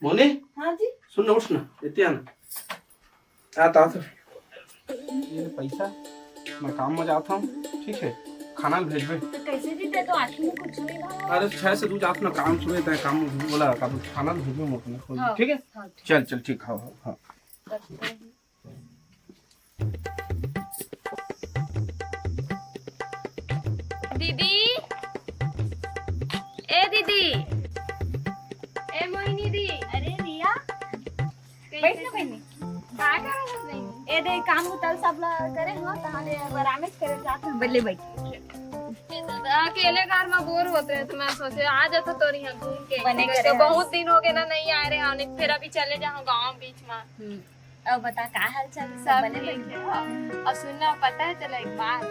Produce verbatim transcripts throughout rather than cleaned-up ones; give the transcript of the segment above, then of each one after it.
मोनी, हाँ जी। सुन ना, उठ ना, एती आ ना। आ, ता, ता। ये ले पैसा, मैं काम में जात हूँ, ठीक है? खाना ल भेजबे। तो कैसे जी, ते तो आँखी में कुछ नहीं रहा। अरे, छह से तू जात ना काम, सुबह तय काम बोला, काम खाना ल भेजबे मोर को, हाँ, ठीक है? हाँ, ठीक। चल, चल, ठीक, हाँ, हाँ, हाँ। दीदी, ए दीदी, ए मोहिनी दी। अरे रिया, कैसे बैठ ना बहनी। का करत हस बहनी? ए दे काम उतल सब ला करे हो, तहां ले आराम से करे जात हूँ। बल्ले बैठ। अकेले घर में बोर होत रहे तो मैं सोचे आ जाता तोर यहाँ घूम के। बने तो करे हस। बहुत दिन हो गए ना, नहीं आए रहे, अउ नहीं फेर अभी चले जाओ गाँव बीच में। हम्म। अब बता, का हाल चाल है? सब बने ठीक बैठे है। हो? और सुन ना, पता है चला एक बात,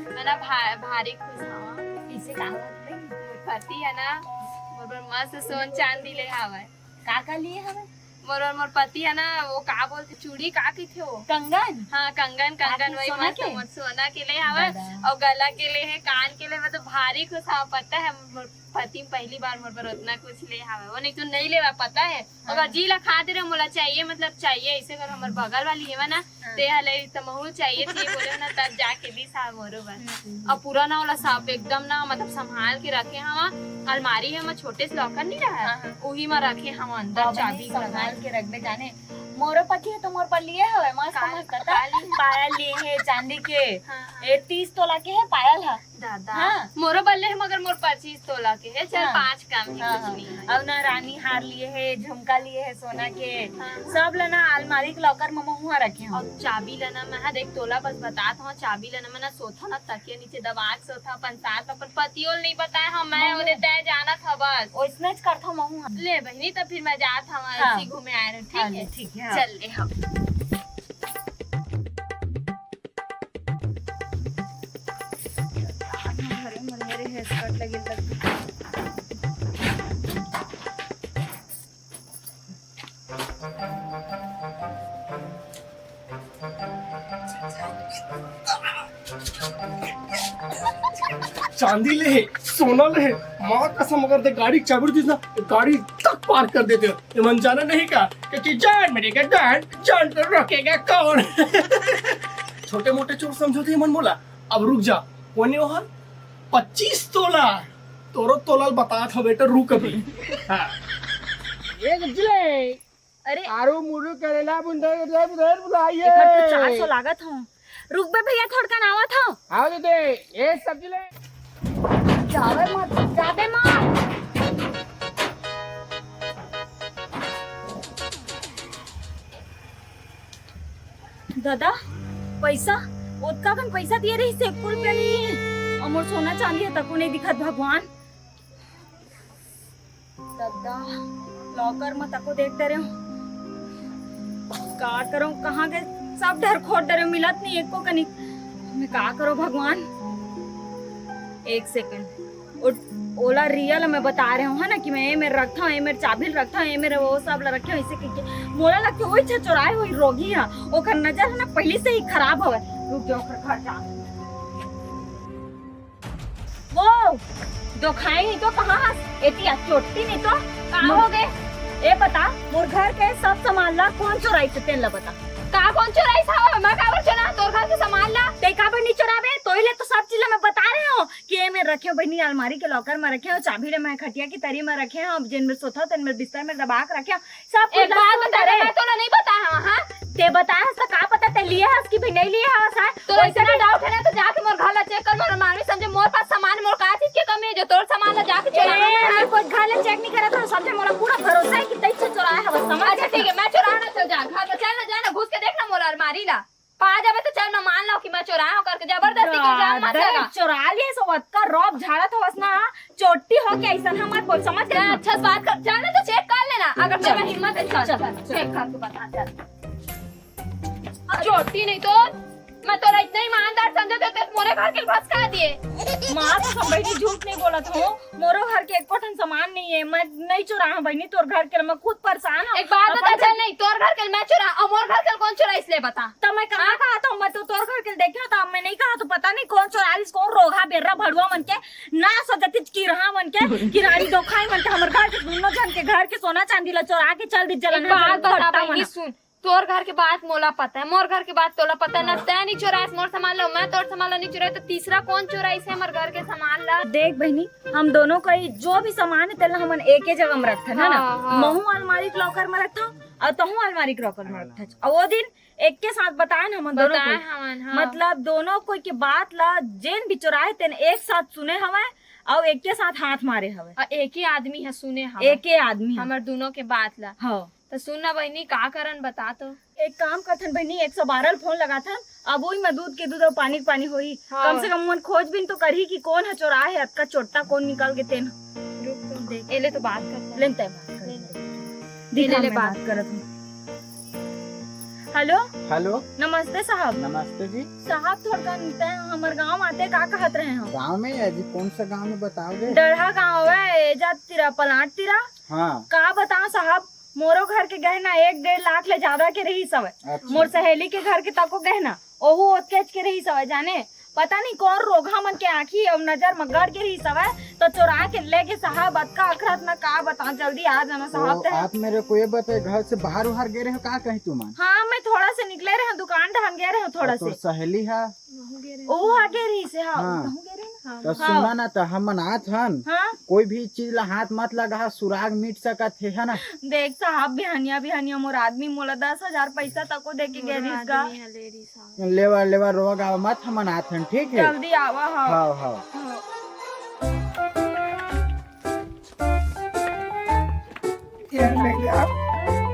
मैं ना भा-, भारी खुश हूँ। कैसे, का बात है? मोर पति है ना, मोर बर मस्त सोन चांदी ले हावय। का का लिए हवे? मोर, मोर पति है ना, वो का बोलथे, चूड़ी का कहिथे वो? कंगन? हाँ, कंगन, का कंगन, के वही सोना मस्त के? मोर सोना के ले हावय। दादा। और गला के ले है, कान के ले, मैं तो भारी खुश हूँ। पता है, मोर पति पहली बार मोर बर उतना कुछ ले हावय, वो नहीं तो नहीं लेवा, पता है। हाँ। अगर जी ला खा दे रहे, मोला चाहिए, मतलब चाहिए, ऐसे कर हमर बगल वाली हेवा ना, हाँ। ते हा ले त महू चाहिए थी, बोले ना, तब जाके दिस हा मोरो बर। हम्म। अब पूरा ना वाला सब एकदम ना, मतलब संभाल के रखे हवा, अलमारी है, मैं छोटे से लॉकर नहीं रहा है, हाँ, हाँ। उही में रखे हवा अंदर, बाबा चाबी नहीं, संभाल के रखबे जाने। मोरो पति है तो मोर पर लिए हवे, मस्त का, मस्त का ता। पायल लिए है चांदी के, हाँ, हाँ। ए तीस तोला के है पायल है। दादा। हाँ। मोरो बल्ले है, मगर मोर पच्चीस तोला के है, चल हाँ। पाँच काम है, हाँ, कुछ हाँ। नहीं है। अब ना रानी हार लिए है, झुमका लिए है सोना के, हाँ। सब ला ना अलमारी के लॉकर में महुआ रखे हूँ। और चाबी ला ना मैं, हाँ, देख तोला बस बतात हूँ, चाबी ला ना मैं ना सोता ना तकिया नीचे दबा के सोता, अपन साथ में अपन पतियोल नहीं बताए हूँ, मैं मम्मी। ओदे तय जाना था बस। ओइसने च करता हूँ महुआ। ले बहनी, तब फिर मैं जात हूँ, हाँ। ऐसी घूमे आए रहे, ठीक हाँ, है? ठीक है, हाँ। चल ले हम। घरे में मेरे हेयर कट लगे लग। चांदी ले हे, सोना ले हे, माँ कसम, अगर ते गाड़ी के चाबी दिस ना, गाड़ी तक पार्क कर देते हो। ये मन जाना नहीं का? क्योंकि जान मेरे का जान, जान तो रखेगा कौन? छोटे मोटे चोर समझो थे मन बोला। अब रुक जा, कोने ओहर? पच्चीस तोला। तोरो तोला ल बतात हव बेटा, रुक अभी। हाँ। एक जिले। अरे। आरू मुरू करेला बुंदे बुंदे बुंदे बुलाइए। एकर तो चार सौ लागत हव। रुक बे भैया, थोड़कन आवत हव। आओ दे दे, ए सब्जी ले। जावे मत, जाबे मत। दादा, पैसा? ओतका कन पैसा दिए रहिस, एको रुपया नहीं है। अउ मोर सोना चांदी है, तको नहीं दिखत भगवान। दादा, लॉकर में तको देख डरेंव। का करूं, कहाँ गए? सब डर खोज डरेंव, मिलत नहीं एको कनी। मैं का करूं भगवान? एक सेकंड। ओ-, ओला रिया ल मैं बता रहे हूँ, है ना, कि मैं ए मेर रखता हूँ, ए मेर चाबी ल रखता हूँ, ए मेर वो सब ल रखे हूँ, इसे कहिके मोला लगथे वही छ चोराए हुई रोगी है, ओकर नजर है ना पहले से ही खराब हवे। रुक जा, ओकर घर जा। वो दोखाई नहीं तो कहाँ हस? एती आ चोट्टी नहीं तो का मोर हो गए? ए बता, मोर घर के सब सामान ला कौन चोराई से तेन ला बता। का कौन चोराई साहब? मैं काबर चोरा तोर घर के सामान ला? ते काबर नहीं चोराबे? तोही ले तो सब चीज ला मैं बता रहे हूँ। के में रखे हो बहिनी, अलमारी के लॉकर में रखे हो, चाबी रे मैं खटिया की तरी में रखे हो, जेन में सोता हो, तेन में बिस्तर में दबा के रखे हो, सब कुछ एक बात बता, मैं तोला नहीं बताया हूँ, हाँ? ते बताया हस तो का पता ते लिए हस कि भी नहीं लिए हस, हाँ? तो वैसे इतना भी डाउट है ना तो जाके मोर घर ला चेक कर, मोर मामी समझे मोर पास सामान, मोर का चीज के कमी है जो तोर सामान ला जाके चोरा। ए, मैं कोई घर ला चेक नहीं करा था, समझे मोला पूरा भरोसा है कि तई से चोराया है, बस समझ। अच्छा ठीक है, मैं चोरा ना चल जा, घर में चल ना, जा ना, घुस के देख ना मोर अलमारी ला। पा जाबे तो चल, मैं मान लो कि मैं चोराया हूँ करके, जबरदस्ती के इल्जाम मत दादा, लगा। चोरा लिए सो अतका रौब झाड़त हवस ना, चोट्टी हो के ऐसा ना मत बोल, समझ गए? अच्छा से बात कर, चल ना तो चेक कर लेना, अगर तेरा हिम्मत है, चल, चल, चल, चल। चेक करके बता, चल। चोट्टी नहीं तो मैं तोला इतना ईमानदार समझत हंव, तैं मोरे घर के भसका दिए। माँ कसम बहिनी, झूठ नहीं बोलत हंव, मोरो घर के एको ठन सामान नहीं है, मैं नहीं चुराए हंव बहिनी तोर घर के, मैं खुद परेशान हंव। एक बात बता, चल नहीं, तोर घर के मैं चुराए हंव, मोर घर के कोन चुराइस ले बता। त मैं कहाँ कहत हंव, मैं तो तोर घर के देखे हंव, त मैं नहीं कहत हंव, पता नहीं कोन चुराइस, कोन रोगहा बेर्रा भड़ुआ मन के ना सोचतिस किरहा मन के, किरानी दोखाई मन के, हमर घर के दुनों झन के घर के सोना चांदी ला चुरा के चल दिस जलन। एक बात बता बहिनी, सुन, तोर घर के बात मोला पता है, मोर घर के बात तोला पता है ना। हाँ। तैं नहीं चुराइस मोर सामान ला, मैं तोर सामान ला नहीं चुराए, त तीसरा कोन चुराइस हमर घर के सामान ला? देख बहिनी, हम दोनों का ही जो भी सामान है, तेला हमन एके जगह में रखथन, है ना? हाँ, हाँ। महू अलमारी के लॉकर में रखथंव अउ तहू अलमारी के लॉकर में रखथस। अउ वो दिन एक के साथ बताए ना हमन दोनों बताए को। हमन, हाँ। मतलब दोनों कोई के बात ला जेन भी चुराए तेन एक साथ सुने हवय अउ एक के साथ हाथ मारे हवय। अउ एक ही आदमी ह सुने हवय। एक ही आदमी ह। हमर दोनों के बात ला। हाँ। त सुन ना बहिनी, का करन बता तो। एक काम करथन बहिनी, एक सौ बारह ल फोन लगाथन, अब उही में दूध के दूध अउ पानी के पानी होही। हाँ। कम से कम मन खोजबीन तो करही कि कोन ह चोराए हे, अतका चोट्टा कोन निकल गे तेन। रुक तो। देख। एले तो बात करथन। लेन तय बात कर। ले, ले। दिखा, ले, ले मैं बात। बात करत हूँ। हेलो। हेलो। नमस्ते साहब। नमस्ते जी। साहब, थोड़कन तय हमर गांव आते का कहत रहे हम? गांव में या जी, कौन सा गांव में बताओगे? डढ़ा गांव है, एजा तिरा, पलाट तिरा। हाँ। का बताओ साहब, मोरो घर के गहना एक डेढ़ लाख ले ज्यादा के रहिस हवय। अच्छा। मोर सहेली के घर के तको गहना, ओहू ओतकेच के रहिस हवय। जाने, पता नहीं कौन रोगहा मन के आंखी अउ नजर म गड़ के रहिस हवय, तो चोरा के ले गे साहब। अतका अखरत न का बताओ, जल्दी आ जाना साहब तो तय। आप मेरे को ये बताए, घर से बाहर उहार गे रहे हो का कहीं तुमन? हाँ, मैं थोड़ा से निकले रहे हूँ, दुकान डहन गे रहे हूँ थोड़ा और तोर से। सहेली है? ओहू आगे रहिस हे, हाँ। हाँ। कहूँ गे रहे ना? तो हाँ। सुना ना, तो हमन आत हन। हाँ। कोई भी चीज ला हाथ मत लगा, सुराग मिट सकत हे, है ना? देख साहब, बिहनिया बिहनिया मोर आदमी मोला दस हजार पैसा तको दे के गे रहिस गा। आदमी ह ले रहिस, हाँ। लेवा लेवा, रोवा गावा मत, हमन आत हन, ठीक है? जल्दी आवा, हाँ। हाँ, हाँ। हाँ। ये मैडम,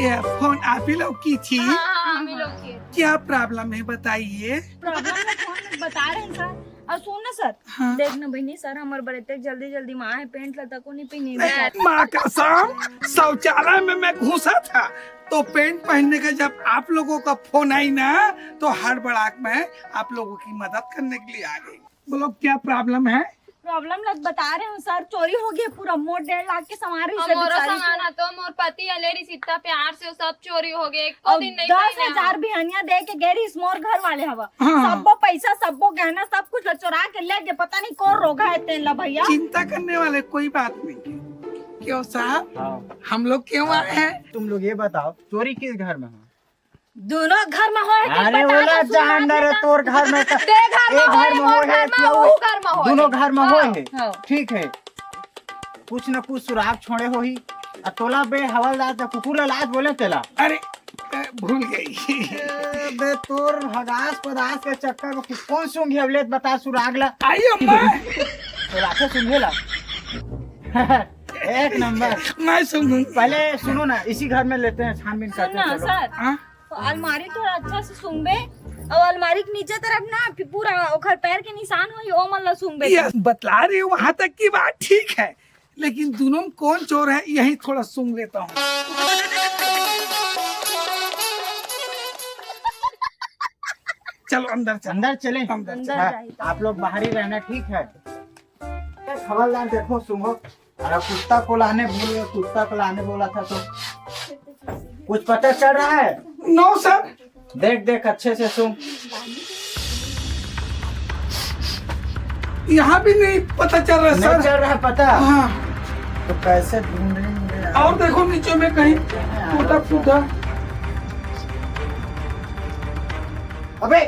ये फोन आप ही लोग की थी? हाँ, हाँ, हम ही लोग की। क्या प्रॉब्लम है, बताइए। प्रॉब्लम में फोन में बता रहे हैं सर। और सुन ना सर, हाँ। देख ना बहिनी, सर हमर बर एतेक जल्दी जल्दी माँ है, पेंट ला तको नहीं पहनी। नहीं, माँ कसम, शौचालय में मैं घुसा था तो पेंट पहनने का जब आप लोगों का फोन आई ना, तो हड़बड़ाहट में आप लोगों की मदद करने के लिए आ गई। बोलो, क्या प्रॉब्लम है? प्रॉब्लम लग बता रहे हो सर, चोरी हो गई पूरा, मोर डेढ़ लाख के सामान रहिस हे मोरो बेचारी के। सामान है तो मोर पति ह ले रहिस इतना प्यार से, वो सब चोरी हो गए, एको और दिन नहीं दस हजार बिहनिया दे के गे रहिस मोर घर वाले हवा। हाँ। सब्बो पैसा, सब्बो गहना, सब कुछ ला चोरा के ले गए, पता नहीं कौन रोगहा है तेन ला भैया। चिंता करने वाले कोई बात नहीं है। क्यों साहब? हाँ। हम लोग क्यों आए हैं? तुम लोग ये बताओ, चोरी किस घर में हुआ? दोनों घर में होए के अरे बता ओला तो सुना जान डरे देता। तोर घर में त-, ते घर ए में घर होए, में मोर होए, घर में, तू ऊ घर में होए। दोनों घर में हाँ, होए हे। हाँ। ठीक है। कुछ न कुछ सुराग छोड़े होही। आ तोला बे हवलदार त कुकुर ला लाज बोले तेला। अरे, ए, भूल गई। ए, बे तोर हगास पदास के चक्कर में कौन सूंघी अब ले बता सुराग ला। आई अम्मा। तो राखे सूंघे ला। एक नंबर। मैं सूंघूंगी। पहले सुनो ना, इसी घर में लेते हैं, छानबीन सुन करते हैं, ना, चलो। सर। हाँ? तो अलमारी थोड़ा अच्छा से सूंघबे, और अलमारी के नीचे तरफ ना, फिर पूरा ओखर पैर के निशान होही, ओ मन ला सूंघबे। ये बतला रही हो, वहां तक की बात ठीक है, लेकिन दोनों में कौन चोर है, यही थोड़ा सूंघ लेता हूँ। चलो अंदर चलो। अंदर चले? अंदर अंदर चलो। हाँ, जाइए। आप लोग बाहर ही रहना, ठीक है? ए, हवलदार, देखो, सूंघो। अरे, कुत्ता को लाने भूल गए, कुत्ता को लाने बोला था तो। कुछ पता चल रहा है? No, sir। देख, देख, अच्छे से सूंघ। यहाँ भी नहीं पता चल रहा, नहीं sir। चल रहा पता? हाँ। तो कैसे ढूंढेंगे यार? और देखो नीचे में कहीं टूटा फूटा। अबे,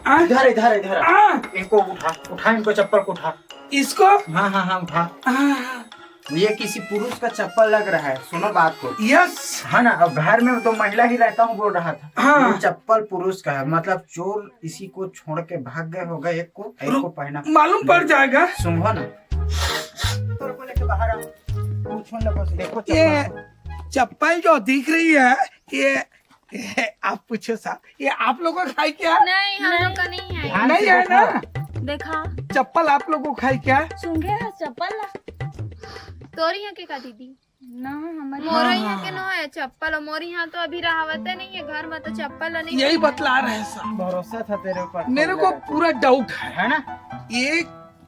हाँ? इधर, इधर, इधर। हाँ। इनको उठा, उठा इनको, चप्पल को उठा। इसको? हाँ, हाँ, हाँ, उठा। हाँ। ये किसी पुरुष का चप्पल लग रहा है, सुनो बात को। Yes। है ना, अब घर में तो महिला ही रहता हूँ बोल रहा था। हाँ। ये चप्पल पुरुष का है, मतलब चोर इसी को छोड़ के भाग गए होगा, एक को, एक रुक, को पहना। मालूम पड़ जाएगा। सुनो ना। चप्पल को लेके बाहर आओ। पूछो ना बस, देखो ये चप्पल को। चप्पल जो दिख रही है, ये आप पूछो साहब, ये आप लोगों का है क्या? नहीं, हम लोग का नहीं है। ध्यान से नहीं है देखो। ना? देखा। चप्पल आप लोगों का है क्या? सूंघे है चप्पल ला। तोर इहाँ के का दीदी? ना, हमर मोरो इहाँ के नो हे चप्पल, अउ मोर इहाँ तो अभी रहावते नहीं हे घर में, तो चप्पल नहीं यही पहने। बतला रहे सब। भरोसा था तेरे ऊपर। मेरे को पूरा डाउट है, है ना? ये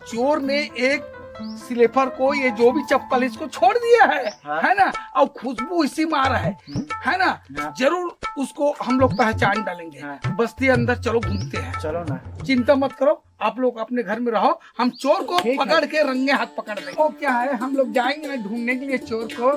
चोर ने एक स्लीपर को, ये जो भी चप्पल है, इसको छोड़ दिया है, हाँ। है ना? और खुशबू इसी मार है, हम्म। है ना? हाँ। जरूर उसको हम लोग पहचान डालेंगे। हाँ। बस्ती अंदर चलो, घूमते हैं। चलो ना। चिंता मत करो, आप लोग अपने घर में रहो, हम चोर को ठीक है। पकड़ के रंगे हाथ पकड़ लेंगे। वो क्या है, हम लोग जाएंगे ना ढूंढने के लिए चोर को,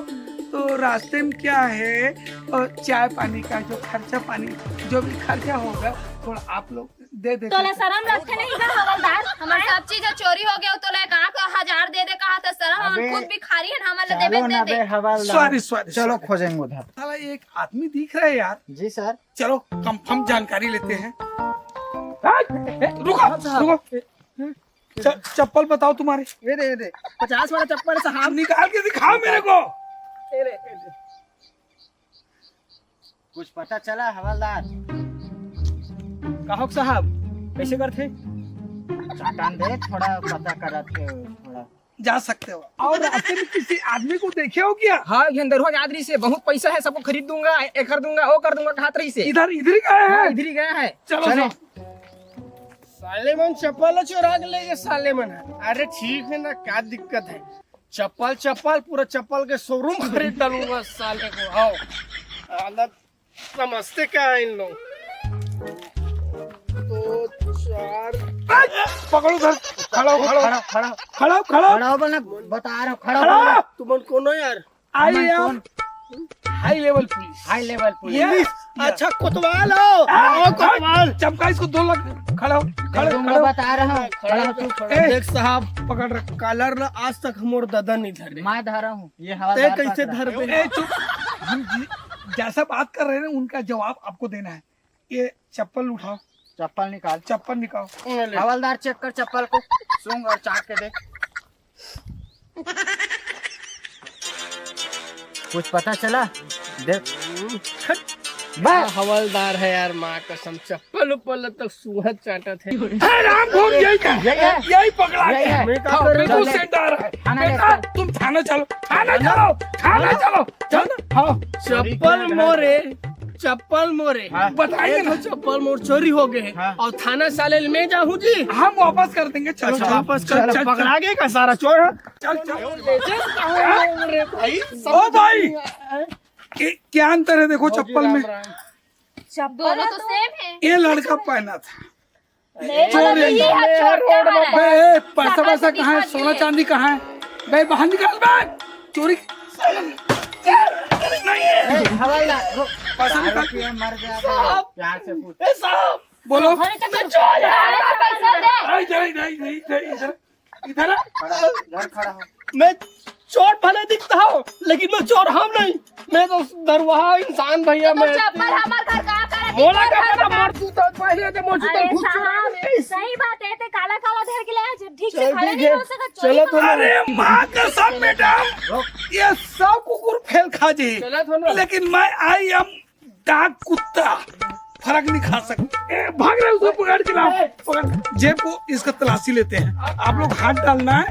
तो रास्ते में क्या है, और चाय पानी का जो खर्चा पानी, जो भी खर्चा होगा, थोड़ा आप लोग दे दे। तोला शरम लगथे नहीं का हवलदार? हमर सब चीज चोरी हो गया, तोला एक आंख हजार दे दे कहा था शरम, हम अबे, खुद भिखारी है, हमर ला देबे चलो दे ना दे। बे हवलदार। सॉरी, सॉरी, चलो सॉरी। खोजेंगे उधर। साला एक आदमी दिख रहा है यार। जी सर। चलो, कंफर्म जानकारी लेते हैं। ए, रुको, रुको। च-, चप्पल बताओ तुम्हारे। ये दे, ये दे। पचास वाला चप्पल है साहब। निकाल के दिखाओ मेरे को। ये ले, ये ले। कुछ पता चला हवलदार? काहक साहब, कैसे करथे? चाटन दे, थोड़ा पता करत हे, थोड़ा। जा सकते हो। और रास्ते में किसी आदमी को देखे हो क्या? हाँ, ये अंदर हो याद रही से, बहुत पैसा है, सबको खरीद दूंगा, ये कर दूंगा, वो कर दूंगा, कहत रही से। इधर, इधर ही गया है? हाँ, इधर ही गया है। चलो, चलो। चलो। साले मन चप्पल चोरा के ले गए, साले मन। अरे ठीक है ना, क्या दिक्कत है? चप्पल, चप्पल, पूरा चप्पल के शोरूम खरीद डालूंगा साले को। आओ, हालत समझते क्या है इन लोग? दो, चार। पकड़ो सर, खड़ा हो, खड़ा हो। खड़ा, खड़ा। खड़ा हो, खड़ा हो। खड़ा हो, बोलना, बता रहा हूँ, खड़ा हो, खड़ा हो। बोलना। तुमन कौन हो यार? I am high level police। High level police। Yes। अच्छा, कोतवाल हो। हाँ, आओ, हाँ, कोतवाल। चमका इसको दो लाख। खड़ा हो, खड़ा हो, तुमको खड़ा हो। बता रहा हूँ, खड़ा हो, चुप। ए, देख साहब, पकड़ रख। कॉलर ला आज तक हमर दादा नहीं धरे। मैं धरा हूँ, ये तै हवलदार कैसे पकड़ा। धर दे? ए, चुप। हम जी-, जैसा बात कर रहे हैं ना, उनका जवाब आपको देना है। ये चप्पल उठाओ। चप्पल निकाल। चप्पल निकाल। ले। हवलदार, चेक कर चप्पल को, सूंघ और चाट के देख। कुछ पता चला? देख। बस। हवलदार है यार, माँ कसम, चप्पल उप्पल तक सूंघत चाटत है। हे राम भोग, यही है। यही है। यही पकड़ा यही के। है। मैं क्या हाँ, करूँ? बिल्कुल चल, सेंट आ रहा है। थाना ले बेटा, चल। तुम थाना चलो, थाना चलो, थाना चलो, चल। हाँ। चप्पल मोरे, चप्पल मोरे। हाँ। बताइए ये ना। तो चप्पल मोर चोरी हो गए हैं। हाँ। और थाना साले में जाऊँ जी। हम वापस कर देंगे, चलो, अच्छा, चलो, वापस कर चलो, दो। चल, पकड़ा चल। गए का सारा चोर? चल, चल। अरे भाई, ओ भाई, क्या अंतर है? देखो, चप्पल में। चप्पल दोनों तो सेम है। ये लड़का पहना था। चोर है। बे, पैसा वैसा कहाँ है? सोना चांदी कहाँ है? बे, बाहर निकाल बे। चोरी। नहीं है। पैसा निकाल। मर गया। प्यार से पूछ। बोलो। नहीं, नहीं, नहीं, नहीं, नहीं, इधर। इधर आ। खड़ा हो, इधर खड़ा हो। मैं चोर भले दिखता हूँ, लेकिन मैं चोर हम नहीं। मैं तो दरवाहा इंसान भैया, तो मैं चप्पल हमार घर का करे? मोला का पता, मर तू तो पहले तो मोर जूता अरे घुस चुका साहब, है। सही बात है, ते काला काला धर के ले आए, ठीक से चल खड़े ठीक नहीं है। हो सकत, चलो चोरी तो कर अरे माँ कसम मैडम, ये सब कुकुर फेल खा जी, चलो तो ना। लेकिन मैं I am dog कुत्ता, फर्क नहीं खा सकते। ए, भाग रहे हो, उसको पकड़ के लाओ। पकड़, जेब को इसका तलाशी लेते हैं। आप लोग हाथ डालना है।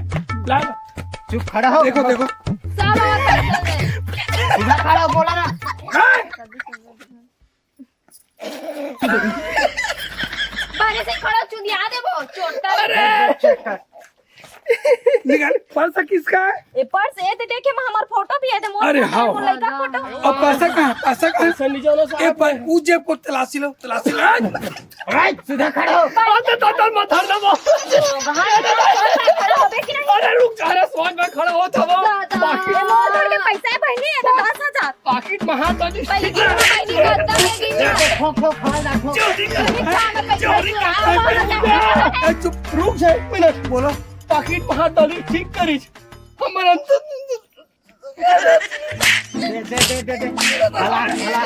ला, चुप खड़ा हो। देखो, देखो। सब और पैसा दे। सीधा खड़ा हो, बोला ना। हाँ। बाहर से खड़ा चुंदिया दे वो, चोटा। अरे। चेक कर। निकाल, पर्स किसका है? ए, पर्स ए तो देखे, हमार फोटो भी है, तो मोर अरे, फोटो, हाँ। मोर लड़का फोटो। और पैसा कहाँ है? पैसा कहाँ है? पैसा नहीं जाना साहब। ए, पर, उ जेब को तलाशी लो, तलाशी लो। राइट, सीधा खड़ा हो। अरे, तो, तो, मत धर ना वो। तो वहाँ पे खड़ा होबे कि नहीं? अरे, रुक जा रे, सोच में खड़ा हो था वो। दादा, बाकी ए, मोर घर के पैसा है, बहनी, ये तो दस हजार। पाकिट में हाथ डाली। भाई, ये भाई नहीं करता, लेकिन ये देखो, खो, खो, खा, देखो। चोरी कर, चोरी कर। ए, चुप, रुक जा एक मिनट। बोलो। पाकिट में हाथ डाली, ठीक करी। हमर अंदर दे, दे, दे, दे, दे। हला, हला।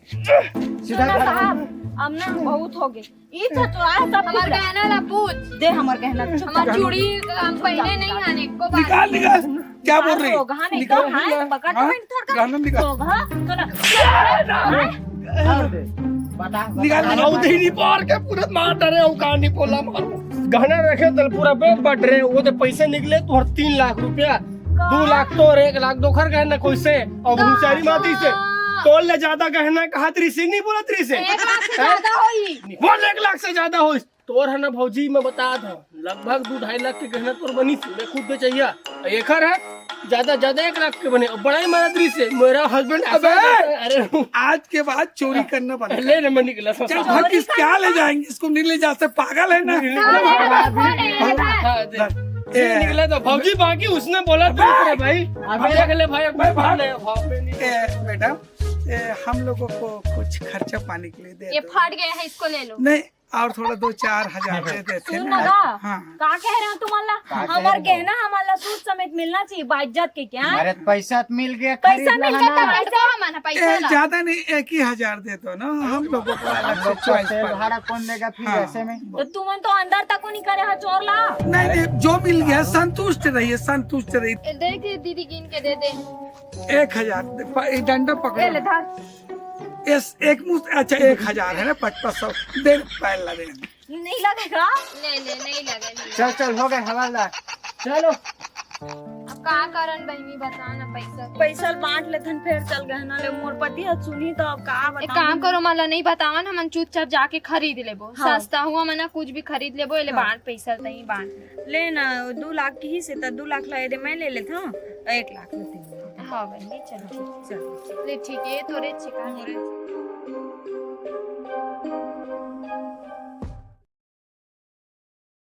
सीधा सुनो खड़ा। साहब, अब ना बहुत हो गए। ई तो चोरा सब हमार कुछ। गहना ला पूछ। दे हमार गहना। हमार चूड़ी हम पहने नहीं हन एको बार। निकाल, निकाल। क्या बोल रही? सोगहा नहीं निकाल, तो, हाँ, निकाल। पकड़ हाँ? तो थोड़ा गहना निकाल। सोगहा, तो ना। बता, निकाल, बता। निकाल। उधर ही नहीं पार के पूरा मार डरे, वो कहानी बोला मारो। गहना रखे तो पूरा बैंक बट रहे, वो तो पैसे निकले तो हर तीन लाख रुपया। दू लाख तोर, एक लाख दोखर गहना कइसे? अउ भूसारी माती से। तोर ले ज्यादा गहना कहत रहिसे, नहीं बोलत रहिसे। एक लाख से ज्यादा होई। बोल, एक लाख से ज्यादा होई। तोर है ना भौजी, मैं बता दो, लगभग दू ढाई लाख के गहना तोर बनिस, मैं खुद बेचइया। एकर है ज्यादा, ज्यादा एक लाख के बने। अब बड़ा ही मारत रहिसे, मेरा हस्बैंड अबे! अरे आज के बाद चोरी करना बंद कर। ले रे, मैं निकला। चल, भाग, किस क्या ले जाएंगे इसको? नहीं ले जा सकते, पागल है ना? हाँ, दे। ए, निकला तो भौजी, बाकी उसने बोला तो रे भाई। अबे, अगले भाई, भाई, भाग। ए, मैडम, ए, हम लोगों को कुछ खर्चा पानी के लिए दे ये दो। फट गया है, इसको ले लो। नहीं, और थोड़ा दो चार हजार दे देते ना। हाँ। का कह रहे हो तुम अल्लाह? का कह रहे हो? हमार गहना, हमार ला सूट समेत मिलना चाहिए, बाइज्जत के क्या? अरे, पैसा तो मिल गया, पैसा मिल गया तो पैसा हमारा पैसा ए, ला। ज्यादा नहीं, एक ही हजार दे दो ना, हम लोगों को अलग से चॉइस पर। भाड़ा कौन देगा फिर? हाँ। ऐसे में तो तुमन तो अंदर तक नहीं करे हो, चोर ला। नहीं, नहीं, जो मिल गया संतुष्ट रहिए, संतुष्ट रहिए। ए, देख, ये दीदी गिन के दे दे। एक हजार, प-, ये डंडा पकड़ो। ए, ले धर। इस एक मुश्त, अच्छा, एक हजार है ना, पचपन सौ दे, पैर लगे। नहीं लगेगा। ले, ले, नहीं लगे, नहीं। चल, चल, हो गए हवालदार, चलो। अब का करन बहिनी, बता ना, पैसा। पैसा बांट लेथन, फिर चल गहना ले। मोर पति ह सुनही तो अब का बताऊं? एक काम करो, मला नहीं बतावन, हमन चुपचाप जाके खरीद लेबो। हाँ। सस्ता हुआ मना कुछ भी खरीद लेबो, एले हाँ। बांट पैसा तही बांट। ले ना, दू लाख की ही से त दू लाख ला एदे मैं ले लेथव, एक लाख लेते हैं। हाँ बहनी, चलो। चल। ले ठीक है, तोरे छिका मोरे।